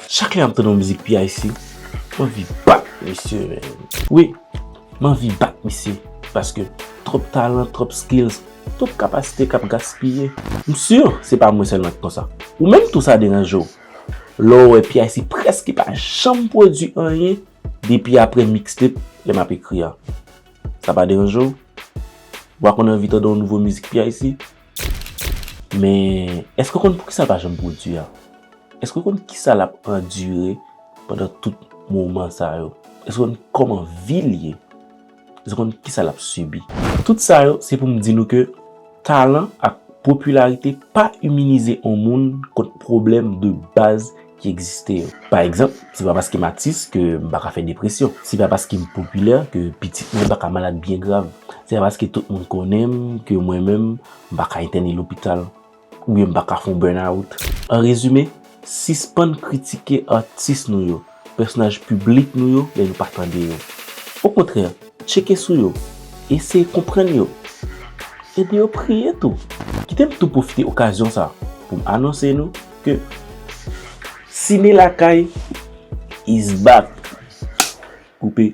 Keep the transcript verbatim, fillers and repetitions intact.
Chak lè m ap tande yon mizik P I C, m anvi bat misye, men. Wi, m anvi bat misye. Paske twòp talan, twòp skills, twòp kapasite k ap gaspiye. M si se pa mwen sèlman ki konsa. Ou menm tou sa deranje w. Lè w wè P I C prèske pa janm pwodui anyen depi apre mixtape lè m ap ekri a. Sa pa deranje w? W pa konn anvi tande yon nouvo mizik P I C? Men, èske w konn poukisa l pa janm pwodui a? Èske w konn kisa l ap andire pandan tout moman sa yo? Èske w konn kòman vi l ye? Èske w konn kisa l ap sibi? Tout sa yo, se pou m di nou ke talan ak popilarite pa iminize yon moun kont pwoblèm de baz ki egziste yo. Pa egzanp, se pa paske m atis ke m pa ka fè depresyon. Se pa paske m popilè ke pitit mwen pa ka malad byen grav. Se pa paske tout moun konnen m ke mwen menm, m pa ka entène lopital. Oubyen m pa ka fè yon burn out. An rezime, sispann kritike atis nou yo, pèsonaj piblik nou yo lè nou pa tande yo. Okontrè, tcheke sou yo, eseye konprann yo, ede yo priye tou. Kite m tou pwofite okazyon sa pou m anonse nou ke Sine Lakay is back. Koupe.